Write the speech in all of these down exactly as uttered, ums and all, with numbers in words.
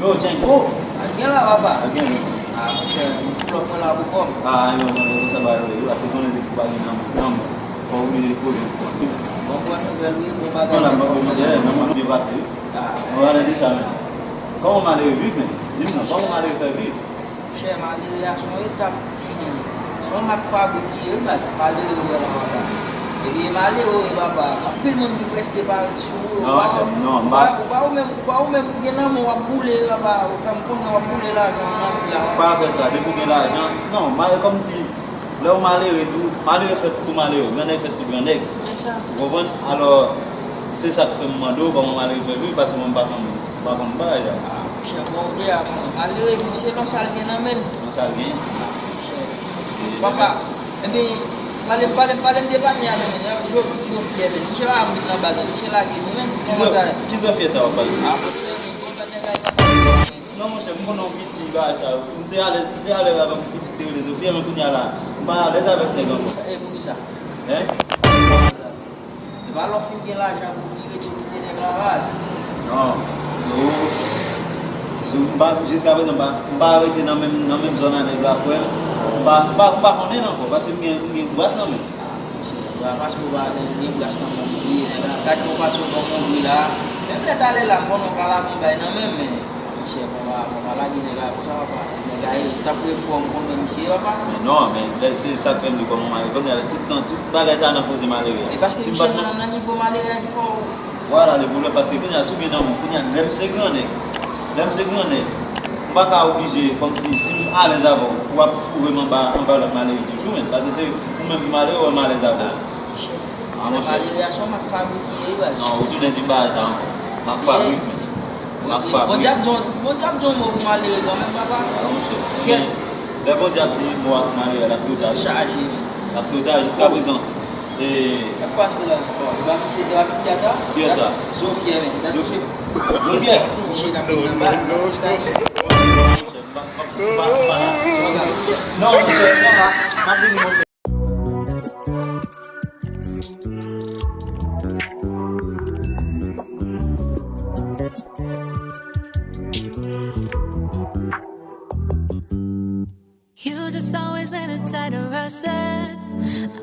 Yo, Django! Al gen la, papa. Al gen, wi. Ah, monchè, flòp mwen la pou kò m. Ah, yo, yo, yo, sa va, yo, yo, ap konnen depi pa gen nan, nan, fò w oblije poze. Bon, bon nouvèl, wi, bon bagay. Non, la, bon, bon, bon, non, bon, byen pase, wi. Ah. Bon, ale de sa, men. Kòman malere viv, men? Di m non, kòman malere fè viv? Monchè, malere a se yon etap. Se yon mak fabrik li ye, wi, baz. Malere ou wè la, papa. Epi malere, wi, papa. Anpil moun ki prèske parèt sou ou, non, ou pa, non, ou pa, ou pa ou menm, ou pa ou menm, ou gen nan men w ap boule, papa. Ou fè m konnen w ap boule lajan nan vi a. Pa fè sa, depi w gen lajan. Non, malere kòmsi, lè w malere tou, malere fèt pou malere, grannèg fèt pou grannèg. Se sa. Ou konprann? Alò, se sa k fè m mande w kòman malere fè viv, paske mwen m pa konn, m pa konn bagay la. Ah, monchè, bon, ou deja konnen. Malere viv selon sa l gen nan men l. Nan sa l gen. Papa, epi, pale m, pale m, pale m de panye a, men, yo, yo, yo fyè, men. Misye pa vin nan baz la, misye lage nou, men. Kòman sa ye? Ki zafè sa w ap pale? Ah, monchè, bon, nèg la, non, monchè, m konnen w piti bagay sa yo. M te alèz, m te alèz avèk yon piti te rele Zofye, men kounye a la, m pa alèz avèk nèg ankò. E, poukisa? Hein? E pa lè w fin gen lajan pou vire, te kite nèg la baz. Non. Yo, sou, m pa, jiska prezan, m pa, m pa rete nan menm, nan menm zòn a nèg la, frè m. M pa, m pa, m pa konnen l ankò, paske m gen, m gen bras nan men. Monchè, se pa paske w pa gen, gen bras nan men w, ou bliye nèg la. Gad yon fason kòman w bliye la. Menm lè talè la, m konnen w ka lage yon bay nan men m, men monchè, bon, pa, bon, pa lage nèg la konsa, papa. Nèg la, e, t ap refò m konn men misye, papa. Men non, men lè se sa k fè m di kòman malere. Kounye a, tout tan, tout bagay sa nan koze malere a. E paske misye nan, nan nivo malere a ki fè w. Vwala le pwoblèm, paske kounye a, si w gen nan men w, kounye a, lè m se grannèg, lè m se grannèg, m pa ka oblije, kòmsi, si m alèz avè w, w ap foure m anba, anba lòt malere toujou, men. Paske se ou menm ki malere, ou wè m alèz avè w. Ah, monchè. Malere a se yon mak fabrik li ye, wi, baz. Non, ou tounen di m bagay sa ankò. Mak fabrik, men. Mak fabrik. Bondye ap di yon, Bondye ap di yon mo pou malere kanmenm, papa. Ah, monchè. Kèt. Men, lè Bondye ap di mo a pou malere, l ap twò ta. Chaje, men. L ap twò ta, jiska prezan. E. Sa k pase la? Bon, e pa misye, e pa piti a sa? Kiyès sa? Zofyè, men. Zofyè. Zofyè. Misye k ap nan baz la. Non, monchè, non, m ap vini, monchè. You just always been the type to rush that.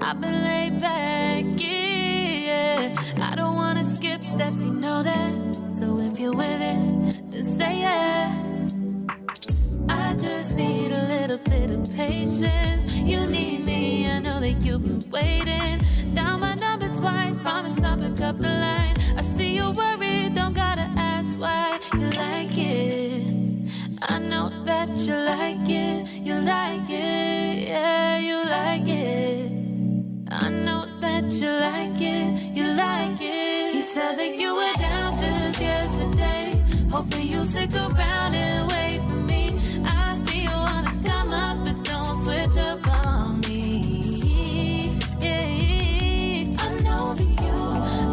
I've been laid back, yeah. I don't wanna skip steps, you know that. So if you're with it, then say yeah. I just need a little bit of patience. You need me, I know that you've been waiting. Down my number twice, promise I'll pick up the line. I see you worried, don't gotta ask why. You like it, I know that you like it. You like it, yeah, you like it. I know that you like it, you like it. You said that you were down just yesterday, hoping you'll stick around and wait for me. I see you wanna come up, but don't switch up on me. Yeah, I know that you,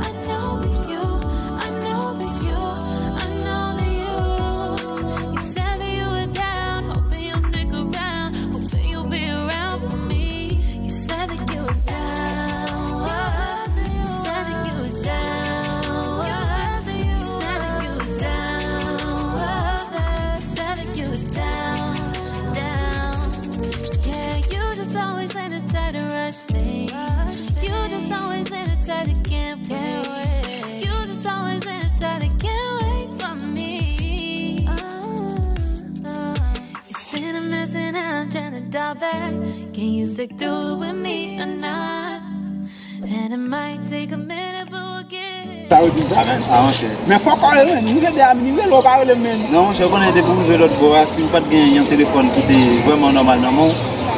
I know that you, I know that you, I know that you. You said that you were down, hoping you'll stick around, hoping you'll be around for me. You said that you were down. You said that you were down. You said that you were down. You said that you were down, down. Yeah, you just always been the type to rush things. You just always been the type that can't wait. You just always been the type that can't wait for me. Oh, oh. It's been a mess and I'm trying to dial back. Can you stick through it with me or not? And it might take a minute, but we'll get it. Sa yo di sa, men. Ah, monchè. Men fòk w rele, men. Nou gen de ami, nou rele, w pa rele m, men. Non, monchè, w konnen depi w rive lòt bò a, si w pa t gen yon telefòn ki te vrèman nòmal nan men w,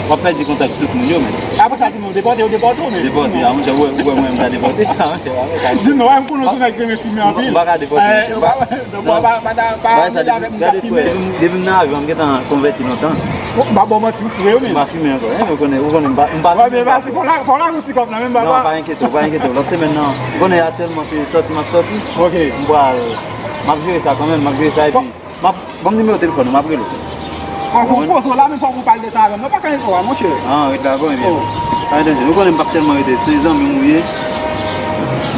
w ap pèdi kontak tout moun yo, men. Apre sa, di m, depòte, yo depòte w, men. Depòte, ah, monchè, ou wè, ou wè mwen, m ta depòte. Ah, monchè, ah, monchè. Di m non, m konnen w se nèg ki renmen fimen anpil. M pa ka depòte, monchè. Eh, m pa, non, pa, pa, pa, pa, pa, gade, gade, frè, depi m nan avyon, m gentan konvèti lontan. M pa ba w manti, ou fre, wi, men. M pa fimen ankò, hein, ou konnen, ou konnen, m pa, m pa fimen ankò. Fò w lage yon ti kòb nan men m, papa. Non, pa enkyete w, pa enkyete w. Lòt semèn nan, ou konnen aktyèlman se sòti m ap sòti. Ok. M pral, m ap jere sa kanmenm, m ap jere sa epi m ap, ban m nimewo telefòn ou, m ap rele w. Fò w poze w la, men fò w pale de tan avè m. Non, pa ka enkyete w, monchè. Ah, ret la, bon, ebyen. Oh. Pa gen danje. Ou konnen m p ap tèlman rete. Se zanmi m ou ye.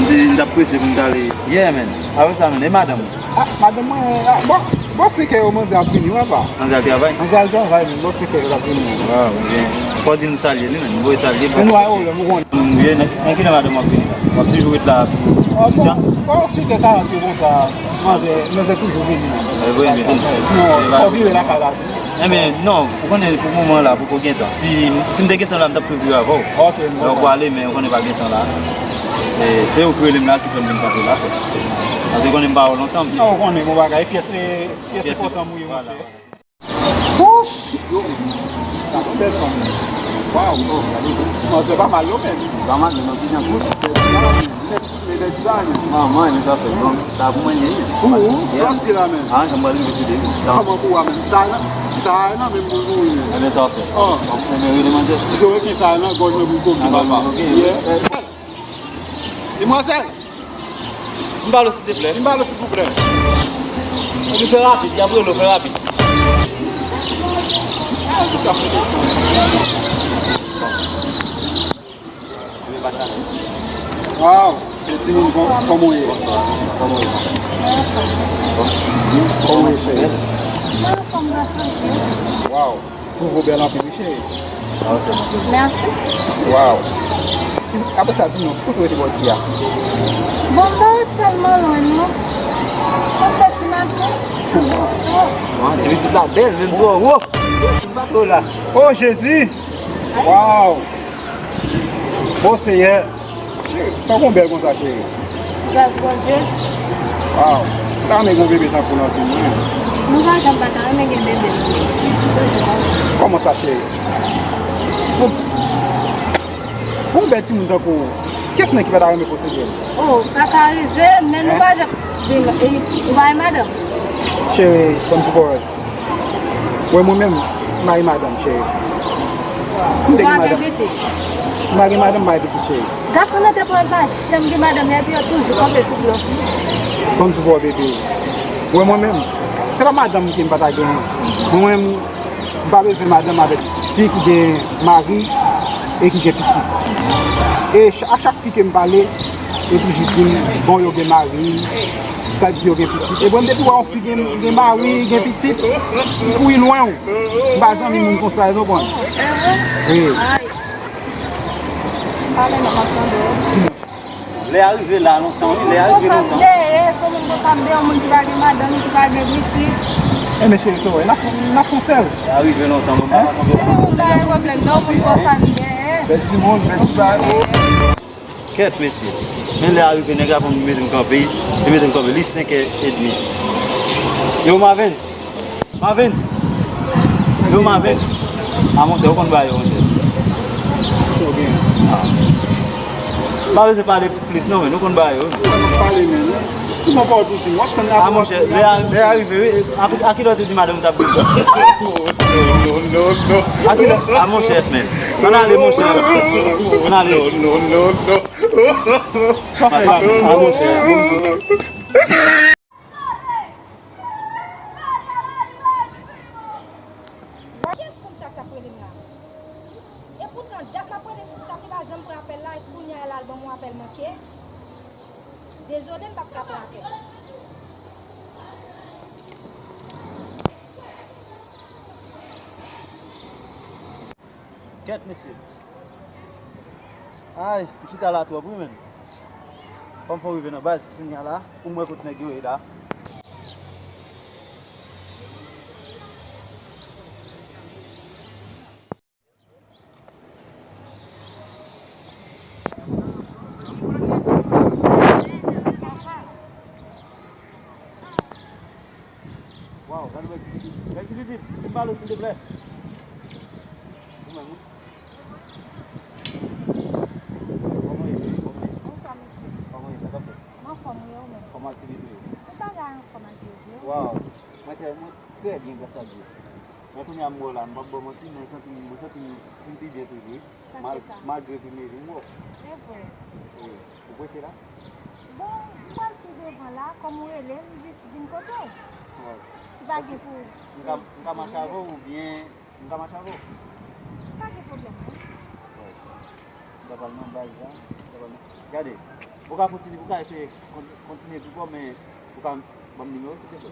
M te, m t ap prese pou m t ale. Yeah, man. Apre sa, man. E madanm ou? Ah, madanm mwen, ah, bon. Bò senkè yo manzè ap vini, wi, apa. Manzè al travay? Manzè al travay, men bò senkè yo ap vini. Waw, byen. Fò w di m salye li, men. M voye salye. Men nou pa gen pwoblèm, ou konnen. Wi, nan, nan kilè madanm w ap vini la? W ap toujou ret la pou... Ah, bon, bò senkè karant yo konsa, manzè, manzè toujou vini. Li voye vini. Non, fò w vire lakay la. Enben, non, ou konnen pou moman la, poko gen tan. Si, si m te gen tan la, m t ap tou vire avè w. Ok, m konprann. Lè w prale, men ou konnen pa gen tan la. E, se ou ki rele m la, ki fè m vin kanpe la, frè. Paske ou konnen m pa wè w lontan, m... Non, ou konnen, bon bagay, pyès, e, pyès enpòtan m ye, monchè. Wouch! Gade, bèl fanm. Waw, oh, gade. Manzè pa mal, non, men. Pa mal, men non, kijan gout. Mèt, mèt, ti bagay, men. Manman, men sa fè. Bon, sa pou mwen, ye. Pou ou, sa w ap di la, men. Ah, jan m pral rive sou li. Kòman pou w a, men? Sa a nan, sa a nan menm pou ou, men. Enben, sa w ap fè. Oh. Enben, rele manzè. Si se reken sa a nan gòj mwen pou koke, papa. Yeah. Demwazèl! Vin pale w, silvouplè. Vin pale w, silvouplè. Epi fè rapid, y ap rele w, fè rapid. Waw, e timoun, kò-, kòman w ye? Bonswa, bonswa, kòman w ye? Kòman w ye, cheri? Mwen anfòm, grasye a Dye. Waw. Twouve w bèl anpil, wi, cheri. Mèsi. Waw. Apre sa, di m non, kote w rete bò isit a? Bon, m pa ret tèlman lwen, non. Mwen fè ti mache. Bon, ti pitit la bèl, menm twò wo. M pa twò la. Oh, Jezi! Waw! Oh, Seyè! Cheri, sa w gon bèl konsa, cheri? Gras Bondye. Waw, m ta renmen gen yon bebe tankou w nan vi m, wi. Nou pa janm pa ta renmen gen bebe. Kòman sa, cheri? Pou, pou yon bèl timoun tankou w, kiyès nan ki pa ta renmen posede l? Oh, sa ka rive, men nou pa janm vin, e, ou pa gen madanm? Cheri, kòm ti pawòl. Wè mwen menm, m pa gen madanm, cheri. Si m te gen madanm, m pa gen madanm, m pa gen pitit, cheri. Gason nan te pral pa janm gen madanm, epi yo toujou kanpe sou blo. Kòm ti pawòl, bebe. Wè mwen menm, se pa madanm ke m pa ta genyen. Mwen menm, m pa bezwen madanm avèk fi ki gen mari e ki gen pitit. E ch-, ak chak fi ke m pale, yo toujou di m, bon, yo gen mari, sa k di yo gen pitit. E bon, depi w wè yon fi gen, gen mari, gen pitit, m kouri lwen w. M pa zanmi moun konsa, ou konprann? Wi. Pale non, m ap tande w. Lè a rive la, lontan, wi, lè a rive lontan. Moun konsa m dèyè, se yon moun konsa m dèyè, yon moun ki pa gen madanm, ki pa gen pitit. Enben, cheri, se vre, n ap, n ap fè yon sèl. Lè a rive lontan, mwen pa konn. Moun pa gen pwoblèm, non, moun konsa m dèyè. Bèl timoun, bèl ti bagay. Kèt, mesye. Men lè a rive, nèg la pran m, li mete m kanpe, li mete m kanpe, li senk è edmi. Yo, Mavens! Mavens! Yo, Mavens! A, monchè, ou konn bagay yo, monchè. Sa w gen? A. M pa bezwen pale plis, non, men nou konn bagay yo. Ou wè m ap pale, men. Si mwen pa w tou di m, w ap tann la. A, monchè, lè a, lè a rive, wi. A, a kilè w te di madanm ou t ap vin? Non, non, non, non. A kilè? A, monchè, men. Ann ale, monchè. Ann ale. Non, non, non, non. Sa fè la. A, monchè. Kiyès konn sa k t ap rele m la? Epoutan, dat m ap rele sista ki pa janm pran apèl la, e kounye a la l ban m yon apèl manke. Dezole, m p ap ka pran apèl. Kèt, mesye. Ay, m chita la twòp, wi, menm. Fò m fè w rive nan baz, kounye a la, pou m wè kot nèg yo ye la. Waw, gade bèl ti pitit. Bèl ti pitit, vin pale w, silteplè. Ou menm, wi. Kòman w ye, cheri? Kòman w ye? Bonswa, mesye. Kòman w ye? Sa k ap fèt? M anfòm, wi, ou menm? Kòman aktivite yo? Tout bagay anfòm ak Jezi, wi. Waw, mwen trè, mwen trè byen, gras a Dye. Men kounye a m wè w la, m p ap ba w manti, mwen santi m, mwen santi m vin pi byen toujou, wi. Sa k fè sa? Malgre premye jou m wè w. Se vre. Wi. Ou prese la? Bon, m pral pi devan la, kòm ou rele m, m jis vin kote w. Wi. Si pa gen pou... Èske m ka, m ka mache avè w oubyen m ka mache avè w? Pa gen pwoblèm, non. Wi. M ta pral nan baz la, m ta pral nan... Gade, ou ka kontinye, ou ka eseye kon-, kontinye pi fò, men ou ka ban m nimewo w, silteplè?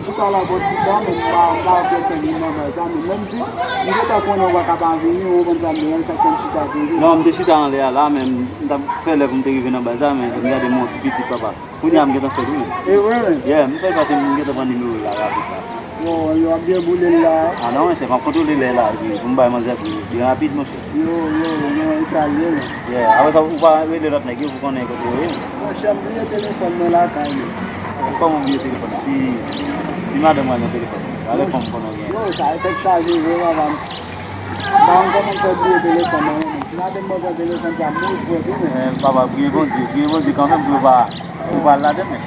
m chita la bò ti tan, men m pa, m pa fè sèvis nan baz la, men menm si m gentan konnen w pa ka pa vini, ou konprann sa m di w, sa k fè m chita toujou. Non, m te chita anlè a la, men m t ap fè lè pou m te rive nan baz la, men lè m gade m wè yon ti pitit, papa. Kounye a m gentan fè l wi. E vre, men? Yeah, m fè l pase, m gentan pran nimewo l la rapid la. Bon, yo ap deboule l la. Ah non, monchè, m ap kontwole lè la, epi pou m bay manzè pri byen rapid, monchè. Yo, yo, yo, e sa l ye, men. Yeah, apre sa, ou pa rele lòt nèg yo pou konnen kote yo ye? Monchè, m bliye telefòn mwen lakay, men. Kòman ou bliye telefòn? Si, si madanm ou al nan telefòn, ale fòm konnen w gen. Yo, sa e tèt chaje vre, papa. M pa konn kòman m fè bliye telefòn mwen, men si madanm mwen pran telefòn sa, m mouri frèt wi, men. Men, papa, priye Bondye, priye Bondye kanmenm pou yo pa, pou yo pa al ladann, men.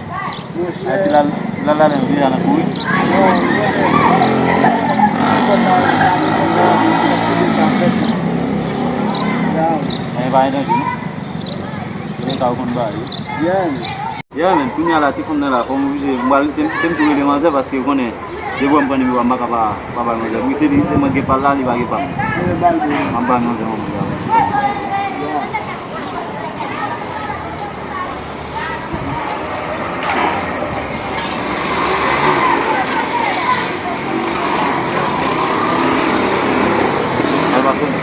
Monchè. Ay, si l al, si l al ladann, ou deja nan kouri. Non, non, non. Telefòn nan, nan telefòn nan, se kote sa fèt. Ya. Men pa gen danje, non. Se konsa ou konn bagay yo. Yeah, men. Yeah, men, kounye a la, ti fanm nan la, fò m oblije, m pral, te m, te m tou rele manzè, paske ou konnen, depi wè m pran nimewo a, m pa ka pa, pa bay manzè. Wi, se li, se mwen gen pa l la, li pa gen pa m. M ap bay manzè yon moun la. Al pa sonnen.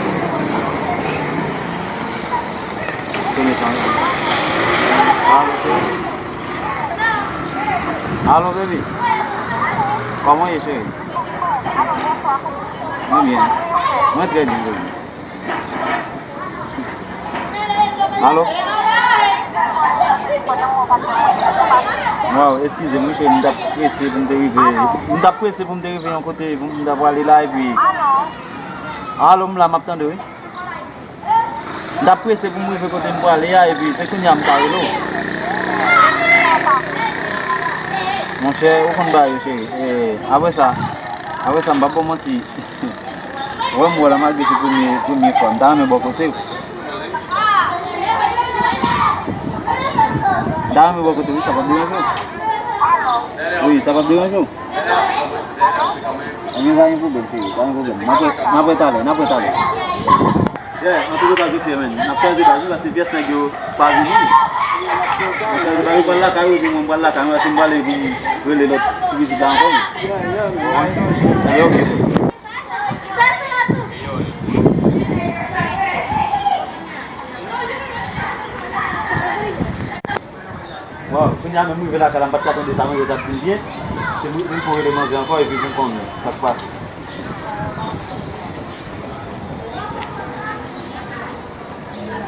Sonnen sa. Alo, cheri. Alo, baby. Kòman w ye, cheri? Mwen byen. Mwen trè byen, baby. Alo? Waw, eskize m, wi, cheri, m t ap prese pou m te rive. M t ap prese pou m te rive yon kote, pou m t ap prale la, epi. Alo, m la, m ap tande, wi. M t ap prese pou m rive kote m prale a, epi se kounye a m ka rele w. Monchè, ou konn bagay yo, cheri. E, apre sa, apre sa, m p ap ba w manti. Ou wè m wè w la, malgre se premye, premye fwa, m ta renmen bò kote w. M ta renmen bò kote w, wi, sa p ap deranje w? Wi, sa p ap deranje w? Ebyen, pa gen pwoblèm, cheri, pa gen pwoblèm. N ap wè, n ap wè talè, n ap wè talè. Yeah, an tou ka, Zofyè, men, n ap kraze baz wi, paske pyès nèg yo pa vini. Yo pral lakay yo, epi mwen, m pral lakay mwen, paske m prale pou m rele lòt ti pitit la ankò, men. Yeah, yeah, men. Ebyen, oke, frè. Bon, kounye a menm m rive lakay la, m pa t ka tande sa manzè t ap di m byen. Se pou, pou m rele manzè ankò epi pou m konn sa k pase.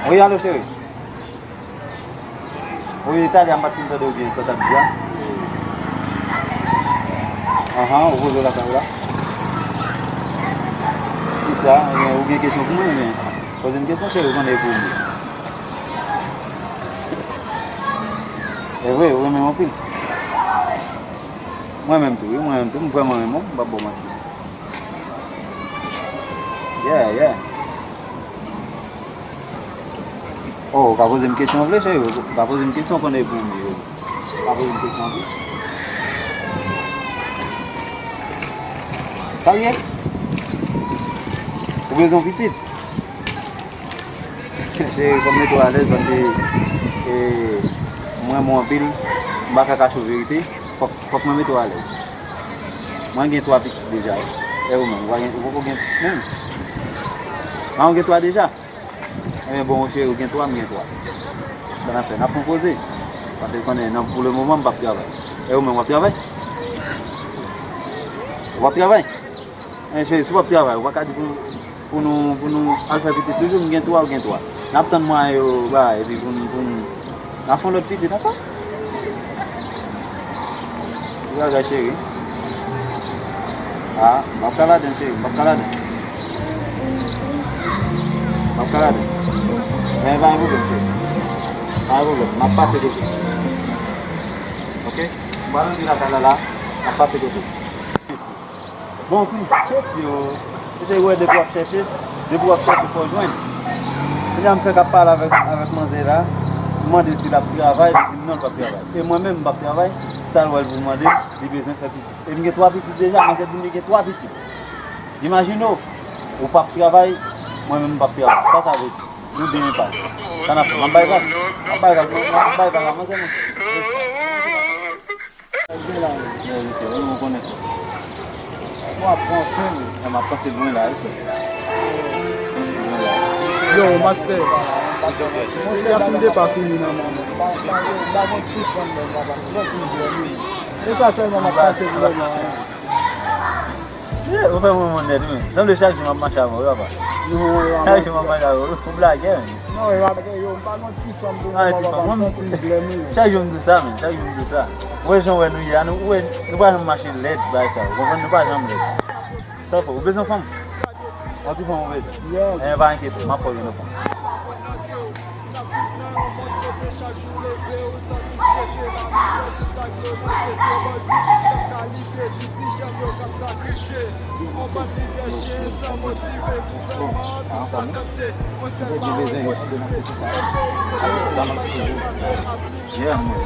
Wi, alo, cheri. Wi, talè a m pa t fin tande w byen, sa w t ap di a. Ahan, ou poze w lakay ou la. Kisa? Ebyen, ou gen kesyon pou mwen, ebyen, poze m kesyon, cheri, ou konnen e pou ou m ye. E vre, ou renmen m anpil. Mwen menm tou, wi, mwen menm tou, m vrèman renmen w, m p ap ba w manti. Yeah, yeah. Oh, ou ka poze m kesyon w vle, cheri. Ou ka poze m kesyon, konnen e pou ou m ye. Ou ka poze m kesyon w vle. Sa l ye? Ou bezwen yon pitit? Cheri, fò m mete w alèz paske, e, m renmen w anpil. M pa ka kache w verite. Fòk, fòk mwen mete w alèz. Mwen gen twa pitit deja, wi. E ou menm, ou pa gen, ou poko gen menm? A, ou gen twa deja? Ebyen, bon, cheri, ou gen twa, m gen twa. Sa n ap fè? N ap fè yon koze. Paske, konnen, nan, pou le moman, m p ap travay. E ou menm, w ap travay? W ap travay? Ebyen, cheri, si w ap travay, ou pa ka di pou, pou nou, pou nou al fè pitit toujou, m gen twa, ou gen twa. N ap tann mwayen yo, bay, epi pou n, pou n, n a fè yon lòt pitit ankò. Ki bagay, cheri? A, m p ap ka ladann, cheri, m p ap ka ladann. M p ap ka ladann. Men pa gen pwoblèm, cheri. Pa gen pwoblèm, m ap pase kote w. Oke? M pral antre lakay la la, m ap pase kote w. Mèsi. Bon, kounye a, mèsi, o. Mesye, ou wè, depi w ap chèche, depi w ap chèche, fò w jwenn. Kounye a, m fèk ap pale avèk, avèk manzè la, m mande l si l ap travay, li di m non, l p ap travay. E mwen menm, m p ap travay, sa l wè l pou l mande m, li bezwen fè pitit. E m gen twa pitit deja, manzè di m li gen twa pitit. Imajine w, ou p ap travay, mwen menm, m p ap travay. Sa sa vle di? Nou de enpas. Sa n ap fè? M ap bay vag. M ap bay vag, m ap bay vag a manzè, non. Sa k gen la menm? Yo, mesye, ou konnen sa. Bon, ap pran swen nou. Nan m ap panse lwen la, wi, frè. Panse lwen la. Yo, master. Monchè, a fin de pa fini nan men mwen. E sa sèlman m ap panse pou lè mwen. Ou fè mwen mwen nèt, wi. Sanble chak jou m ap mache avè w, wi, papa. Chak jou m ap mache avè w, wi. Ou blagè, wi. Non, yo ap yo, m pa nan ti fanm pou mwen, papa, m santi m blèm, wi. Chak jou m di w sa, men. Chak jou m di w sa. Ou wè jan w wè nou ye a, nou, ou wè, nou pa janm mache lèd, bagay sa. Ou konprann? Nou pa janm lèd. Sa w fè, ou bezwen fanm? Yon ti fanm ou bezwen? Yes. Enben, pa enkyete, m ap fè w jwenn yon fanm. Bon, sa ansanm, wi. Mwen gen bezwen yon ti de nan pitit sa. Sa m ap toujou. Yeah, mwen.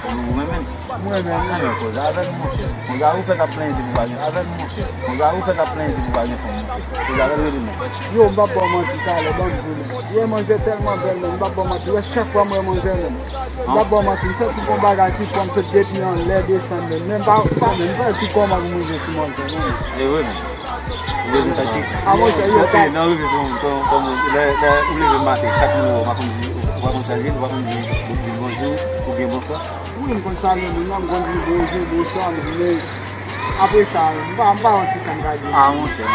Ou renmen? Mwen renmen. Anben, koze avè l, monchè. Koze a ou fèk ap plenyen depi w pa gen. Avè l, monchè. Koze a ou fèk ap plenyen depi w pa gen fanm, monchè. Koze avè l, rele non. Yo, m p ap ba w manti, talè, ban m di w, men. Yo, manzè tèlman bèl, men, m p ap ba w manti. Wè, chak fwa m wè manzè, men, m p ap ba w manti, m santi gon bagay ki fò m sot depi anlè desann, men, men m pa, pa, men, m pa wè pi kòman pou m rive sou manzè, non, men. E vre, men. Ou bezwen taktik. A, monchè, yo, e, nan rive sou moun, kòm, kòm, lè, lè ou leve maten, chak moun ou wè, ou pa konn di, ou pa konn salye l, ou pa konn di, di l bonjou, oubyen bonswa. Wi, m konn salye moun nan, m konn di bonjou, bonswa, men apre sa, m pa, m pa wè kisa m ka di. A, monchè, w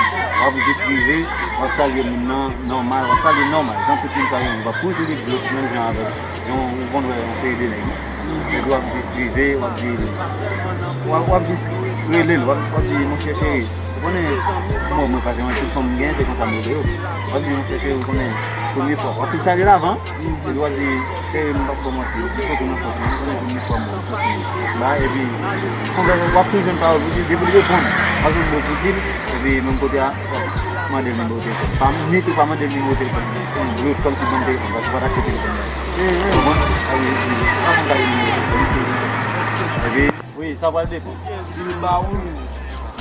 ap jis rive, w ap salye moun nan, nòmal, w ap salye nòmal, jan tout moun salye moun, w ap kouri sou li, glòt, menm jan avèk, jan w konn wè yon seri de nèg. Epi w ap jis rive, w ap di, w ap, w ap jis rele l, w ap, w ap di, monchè cheri, ou konnen, bon, mwen pa gen tout fanm m gen, se konsa m rele yo. W ap di, monchè cheri, ou konnen, premye fwa, w ap fin salye l avan, epi w ap di, cheri, m p ap ba w manti, m soti nan sans mwen, ou konnen premye fwa m wè w soti ba, epi, konvè, w ap tou jwenn pawòl pou di, depi l reponn, w ap jwenn mo pou di l, epi menm kote a, w ap mande l nimewo telefòn. Pa, ni tou pa mande l nimewo telefòn. Yon glòt kòmsi bann telefòn, paske w pa t achte telefòn. Ou konprann? Sa vle di, ou pa konn gade nimewo telefòn, se, epi, wi, sa pral depann. Si l ba ou l,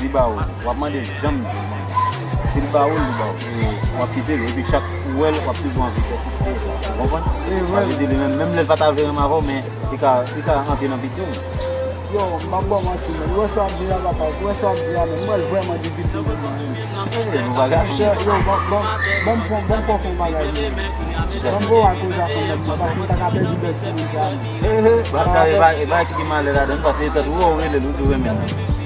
li ba ou l. W ap mande l jan m di w mande. Si l ba ou l, li ba ou l. E w ap kite l. Epi chak ou wè l, w ap toujou anvi pèsiste. Ou konprann? Sa vle di li menm, menm lè l pa ta vle renmen avè w, men li ka, li ka antre nan piti w. Yo, m p ap ba w manti, men. Ou wè sa w ap di a, papa? Ou wè sa w ap di a, men? M wè l vrèman difisil pou mwen, men. Monchè, yo, ban, ban, ban m fè, ban m fè w fè yon bagay, men. Ban m voye w al koze ak fanm nan, paske m pa ka pèdi bèl timoun sa, men. Bagay sa, e pa, e pa ki gen malè ladan l, paske e tande w rele l, ou di w renmen l.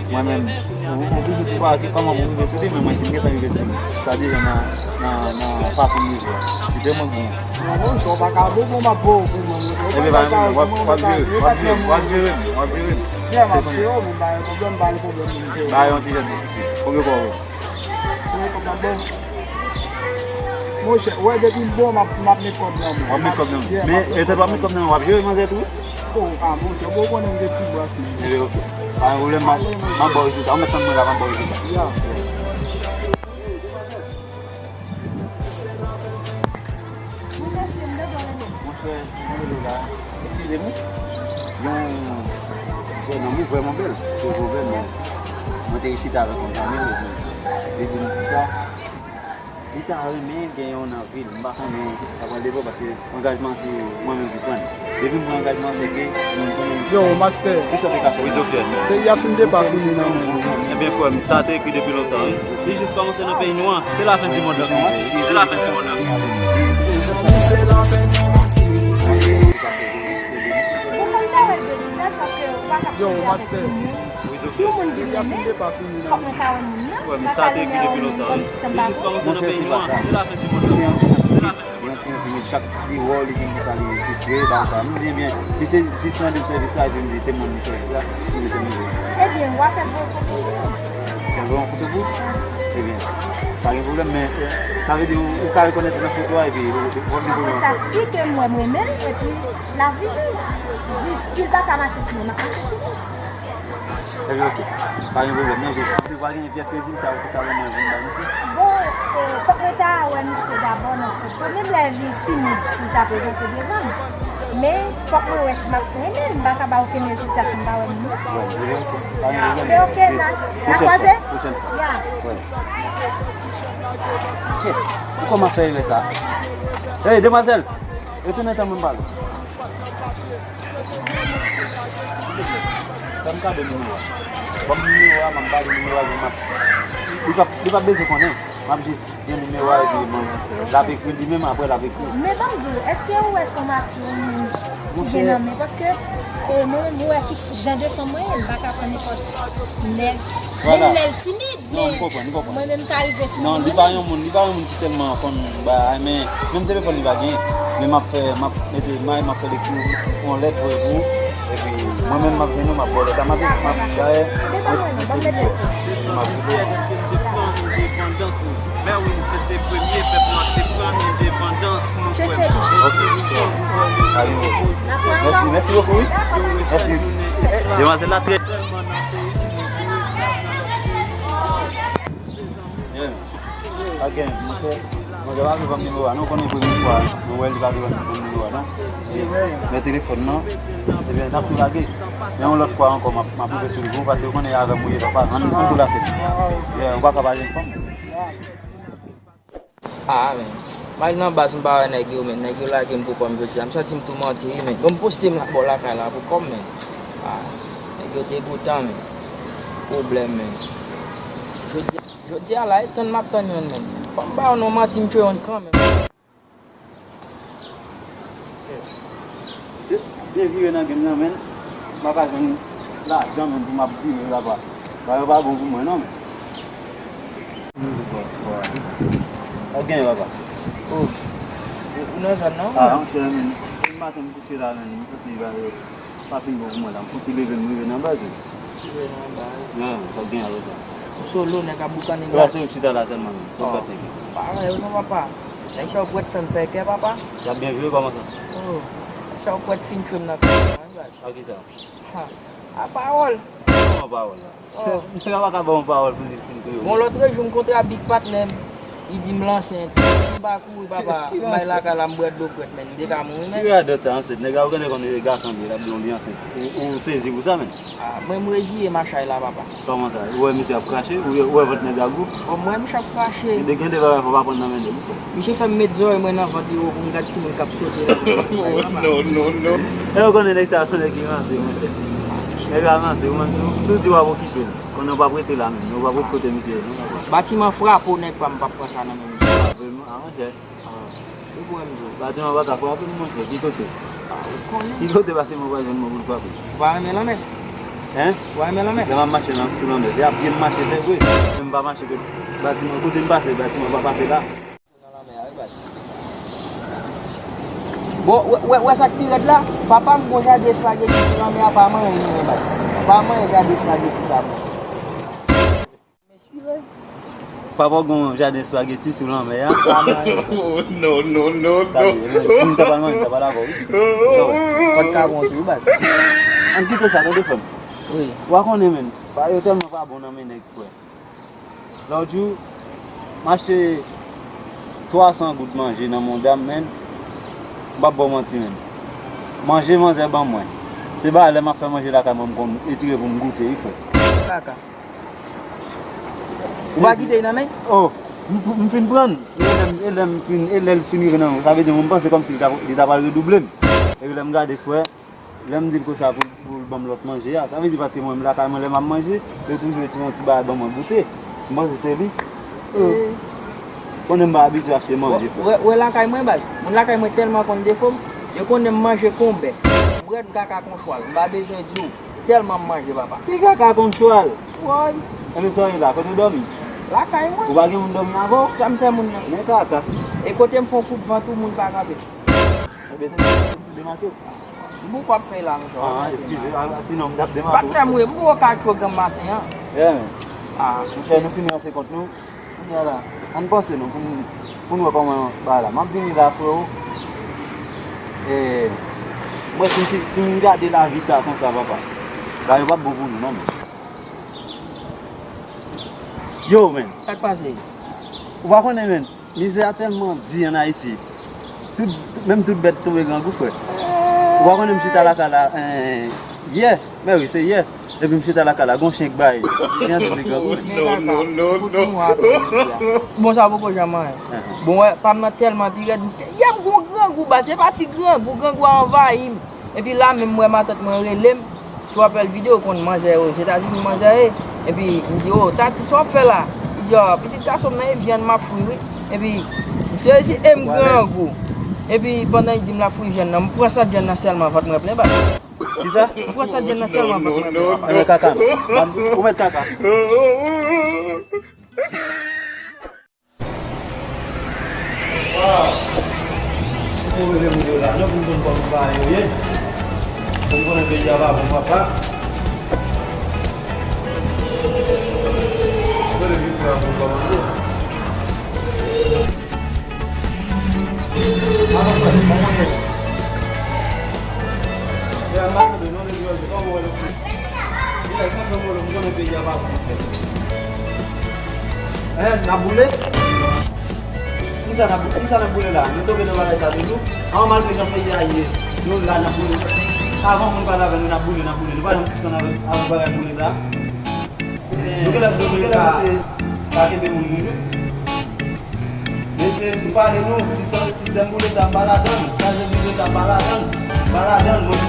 Mwen menm, ou, ou toujou di pa ke kòman pou rive sou li, men mwen si m gentan rive sou li, sa deja nan, nan, nan fason m rive a. Si se mwen k bon. Non, non, sa w pa ka bon, bon, m ap voye w pou mwen. Ebyen, pa gen pwoblèm, w ap, w ap jere, w ap jere, w ap jere m, w ap jere m. Frè, m ap jere w, men m pa gen pwoblèm, m pa gen pwoblèm, m jere. Ba yo yon ti jan difisil. Konbyen kòb ou? Mwen kontan bon. Monchè, w wè depi m bon, m ap, m ap met kòb nan men. W ap met kòb nan men. Yeah, men, etèt w ap met kòb nan men, w ap jere manzè tou? Oh, ah, monchè, bon, ou konnen m gen ti bras, men. Ebyen, ok. Pa gen pwoblèm, m ap, m ap ba w rezilta. Ou mèt tann mwen la, m ap ba w rezilta. Yeah. Monchè, mwen rele w la. Eskize m wi. Yon jèn nonm wi vrèman bèl. Se vrèman bèl, men mwen te resite avèk yon zanmi m, epi li di m konsa, li ta renmen gen yon nan vi l. M pa konnen sa pral devan paske angajman se mwen menm ki pran l. Depi m pran angajman, se ke nou tounen. Yo, master. Kisa w te ka fè? Wi, Sofiane. Peyi a fin depafini nan men. Ebyen, frè m, sa te ekri depi lontan, wi. Li jis kòmanse nan peyi nou an. Se lafen di mond lan ki rive. Se lafen di mond lan ki rive. Bon, fò m ta wè l de vizaj, paske ou pa ka koze avèk yon moun. Si yon moun di l renmen, fòk mwen ta wè moun nan. Mwen pa ka renmen yon moun kòmsi sa m pa konnen. Monchè, se pa sa. Li se yon ti jan timid. Li yon ti jan timid. Chak li wè w, li vin konsa, li fristre, bagay sa. M di, ebyen, li se jis nan de sèvis la, epi m di, te mande sèvis la, li mete m jwe. Ebyen, w a fè l voye foto pou ou. Fè l voye yon foto pou ou? Ebyen, pa gen pwoblèm, men, eh, sa vle di ou, ou ka rekonèt nan foto a, epi ou, ou, ou, ou, ou, sa si ke m wè m renmen l, epi l ap vini. Jis si l pa ka mache sou mwen, m ap mache sou li. Ebyen, ok. Pa gen pwoblèm, non, jis, si w pa gen pyès rezilta ou ki ta ban mwen, vin ba nou. Bon, eh, fòk mwen ta wè misye dabò nan foto. Menm lè li timid pou l ta prezante devan m. Men, fòk mwen wè si m ap renmen l. M pa ka ba w okenn rezilta si m pa wè moun nan. Bon, ebyen, ok. Pa gen pwoblèm. Ebyen, ok, n a, n a kwaze? Pwochèn fwa. Ya. Wè. Kèt, ou kòman fè erè sa? Hey, demwazèl! Retounen tann mwen pale. Silvouplè, fè m kado nimewo a. Ban m nimewo a, m ap pale nimewo a, m ap, li p ap, li p ap bezwen konnen. M ap jis gen nimewo a epi mwen, l ap ekri li menm, apre l ap ekri. Men ban m di w, èske ou wè se yon mati yon moun ki gen nan men? Paske, eh, mwen menm, ou wè ki f-, jan de fanm mwen ye, m pa ka pran nenpòt nèg. Menm lè l timid. Non, m konprann, m konprann. Mwen menm ka rive sou mwen menm. Non, li pa yon moun, li pa yon moun ki tèlman konn bagay, men menm telefòn li pa gen. Men m ap fè, m ap mete may, m ap fè l ekri yon lèt voye pou ou. Epi mwen menm m ap jwenn ou, m ap ba w lèt la, m ap, m ap dayè. Devan mwen, ban m mete l. M ap voye. Merwin se te premye pèp nwa te pran endepandans nou. Se frè m. Ok. Mèsi, mèsi bokou, wi. Mèsi. Demwazèl la trè Bien. Pa gen, monchè. Monchè, pa vle ban m nimewo a, non, konnen premye fwa, mwen wè li pa vle ban m nimewo a, non. Yes. Men telefòn nan, ebyen, n ap tou lage. Men yon lòt fwa ankò, m ap, m ap rive sou li pou ou, paske ou konnen avè m ou ye, papa. Ann, ann tou lage. Yeah, ou pa ka pa jwenn fanm. Ah, men. M al nan baz, m pa wè nèg yo, men. Nèg yo lage m pou kò m jodi a. M santi m toumante, wi, men. Bon, m poste m la, bò lakay la pou kò m, men. Ah, nèg yo degoutan, men. Pwoblèm, men. Jodi, jodi a la, e tann m ap tann yonn, men. Fò m ba yo non manti, m tchwe yonn kanmenm. Byen vire nan game nan, men. M pa ka jwenn lajan, men, pou m ap vire laba. Bagay yo pa bon pou mwen, non, men. Sa k genyen, papa? Oh, ou nan zòn nan, ou? Ah, monchè, men, depi maten m kouche la, men, m santi bagay yo pa fin bon pou mwen la. M fouti leve, m rive nan baz, men. Rive nan baz. Non, sa k genyen apre sa? Ou solo, nèg ap boukannen glas. Ou la sou chita la sèlman, non? Kot lòt nèg yo? Parèy, non, papa. Nèg sa yo prèt fè m fè kè, papa. Y ap byen vire, kòman sa? Oh, nèg sa yo prèt fin tchwe m nan kay la, wi, baz. A kisa? Ha, a pawòl. Kòman pawòl la? Oh. Nèg la pa ka ba w yon pawòl pou di l fin touye w. Bon, lòtrejou, m kontre ak big patnè m. Li di m l ansent. M pa kouri, papa. M bay lakay la, m bwè dlo frèt, men. M te ka mouri, men. Ki radòt sa, ansent? Nèg la, ou konnen, konnen gason li ye, l ap di w li ansent. Ou, ou sezi pou sa, men. Ah, mwen, m reziye m a chay la, papa. Kòman sa? Ou wè misye ap krache? Ou wè, ou wè vant nèg la gwo? Bon, m wè misye ap krache. Gen de, gen de bagay fò w aprann nan men nèg, wi, frè. Misye fè m met zòrèy mwen nan vant li, wi, pou m gad timoun k ap sote la. Oh, non, non, non. E ou konnen nèg sa a se yon nèg ki ranse, monchè. Nèg la ranse, ou menm si w, si w di w ap okipe l, konnen w p ap rete la menm, non, w p ap ret kote misye ye, non, papa. Batiman frape w, nèg pa m, m p ap pran sa nan men misye. Ah, vrèman? Ah, monchè. Ah, ou kwè m di w? Batiman pa ka frape m, monchè. Ki kote? Ah, ou konnen. Ki kote batiman pral jwenn mwen pou l frape m? Ou pa renmen lanmè? Hein? Ou renmen lanmè? Lè m ap mache nan, sou lanmè. Lè ap byen mache, se vre. Men m pa mache kot batiman. Kote m pase, batiman pa pase la. Nan lanmè a, wi, baz. Bon, wè, wè, wè sa k pi rèd la? Papa m gon jaden espageti sou lanmè a, pa manyen li, men, baz. Pa manyen jaden espageti sa, bon. M espire. Papa w gon jaden espageti sou lanmè a. Pa manyen. Oh, non, non, non, non. Sa vle, si m ta pral manyen, m ta pral avè w, wi. Sa wè. Kòd ka bon tou, wi, baz. Ann kite sa, tande, frè m. Wi. Ou pa konnen, menn. Pa, yo tèlman pa bon nan men nèg, frè. Lòt jou, m achte twa san goud manje nan Mondam, menn. M p ap ba w manti, menn. Manje manzè ban mwen. Se bagay lè m ap fè manje lakay mwen, m konn etire pou m goute, wi, frè. Kaka. Ou pa kite l nan men? Oh, m, m fin pran. E lè m, e lè m fin, e lè l fin rive nan men, sa vle di, mwen, m panse kòmsi li ta, li ta pral redouble m. Epi lè m gade, frè, lè m di l konsa pou, pou l ban m lòt manje a, sa vle di paske mwen menm lakay mwen lè m ap manje, yo toujou retire yon ti bagay ban mwen goute. M panse se li. Eh. Konnen m pa abitye achte manje, frè. Wè, wè lakay mwen, baz. Moun lakay mwen tèlman konn defo m, yo konnen m manje kon bèf. Brèd m kaka kon chwal. M pa bezwen di w. Tèlman m manje, papa. Pi kaka kon chwal. Woy. Enben sa w ye la, kote w dòmi? Lakay mwen. Ou pa gen moun dòmi avè w? Sa m fè moun nan? Men kaka. E kote m fè yon kout van tou, moun pa kanpe. Enben, tou demake w. M pou w ap fè la, monchè. Ah, eskize, ah, sinon m t ap demake w. Patnè m, wi, m pou w ka cho granm maten an. Yeah, man. Ah. Monchè, nou fini ranse kont nou. Kounye a la, ann panse non, pou n, pou n wè kòman bagay la. M ap vini la, freo. E, mwen, si m, si m gade lavi sa konsa, papa, bagay yo p ap bon pou nou, non, men. Yo, men. Sa k pase? Ou pa konnen, men. Mizè a tèlman di ann Ayiti. Tout, tout, menm tout bèt tonbe grangou, frè. Ou pa konnen m chita lakay la, eh, yè. Mè wi, se yè. Epi m chita lakay la, gon chen k bay. Chen an tonbe grangou. Non, non, non, non. Bon, sa poko janm anyen. Bon, wè, pa m nan tèlman pi rèd. Yè m gon grangou, baz, se pa ti grangou, grangou a anvayi m. Epi la menm, m wè matant mwen rele m. Si w ap wè l videyo, konn manzè Ozetazini, manzè ye. Epi m di, "O, Tati, sa w ap fè la?" Li di, "O, pitit gason m nan, e vyann m ap fri, wi." Epi m sezi, e m grangou. Epi pandan li di m l ap fri vyann nan, m pran sant vyann nan sèlman, vant mwen plen, baz. Kisa? M pran sant vyann nan sèlman, vant mwen plen, papa. Ou mèt kaka. Ou mèt kaka. Ou rele moun yo la, non, pou m konn kòman bagay yo ye. Pou m konnen peyi a pa bon, papa. Ou rele vit fè pou kòmande. Alò, frè, kòman ye? Frè, m pa tande, non, de Diyòl, kòman w ye? Yes, anfen, Molo, m konnen peyi a pa bon, frè. Eh, n ap boule? Kisa n ap, kisa n ap boule la? Nou tonbe nan bagay sa toujou? An, malgre jan peyi a ye, nou la n ap boule. Avan moun pale avè nou, n ap boule, n ap boule. Nou pa janm sispann avè, avè bagay boule sa. Nou genlè, nou genlè panse pa kenbe moun toujou. Mesye, m pale nou, sistèm, sistèm boule sa, m pa ladan l. Kraze brize sa, m pa ladan l. M pa ladan l. Mwen,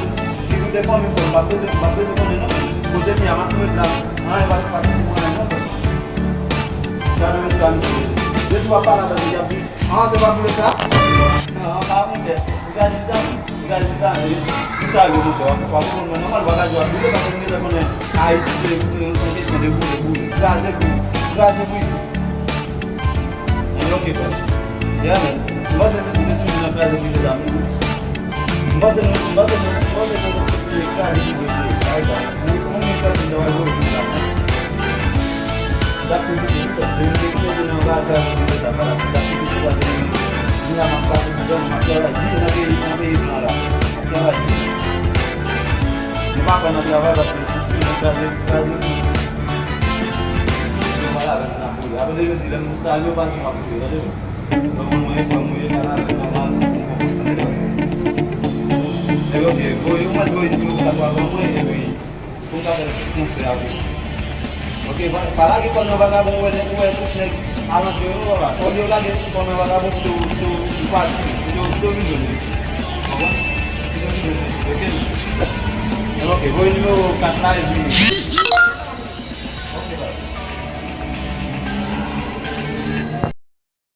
ki boule fanmi fò, m pa bezwen, m pa bezwen konnen non. Kote m ye a, m ap ret la. Anyen pa, pa fouti mwen anyen non, frè. Gade mesye a, mesye. Depi w ap pale avè l, y ap di, "Ah, se pa boule sa?" Ah, pa monchè. Ou ka di sa, ou ka di sa, e, pou sa yo, monchè, w ap, w ap konprann mwen nòmal, w pa ka di w ap boule, paske m genlè konnen Ayiti se, se, se yon kesyon de boule, boule, kraze, boule, kraze, brize. Ann, ok, frè. Yeah, man. M panse se, se toujou nan kraze, brize sa, m, m panse nou, m panse nou, m panse nou, se kraze, brize, boule, bagay sa. Mwen, mwen, mwen, pèsonn, sa va voye pou sa. Dap pi piti, wi, frè. Depi m te kite nan bagay sa, m te sa, pa la, dap pi piti, paske m, m la, m ap pase pou zòn, m ap travay di nan peyi, nan peyi m nan la. M ap travay di. Nou pa kwè nan travay, paske tout se nan kraze, kraze. Nou pa la, nan boule. Apre de jodi, lè m salye w, pa di m ap boule, tande non. Nòmalman, e frè m ou ye, pa la, nòmal, m konprann, tande non. Epi, ok, voye, ou mèt voye nimewo kat la ban mwen, epi, pou m ka fè transfè a pou ou. Ok, pa, pa lage kò nan vagabon, ou wè, ou wè tout nèg alantou yo, papa. Olye w lage kò nan vagabon, pito, pito, ou pati, pito, pito vin jwenn li. Konprann? Pito vin jwenn li, ok? Ok, voye nimewo kat la, epi,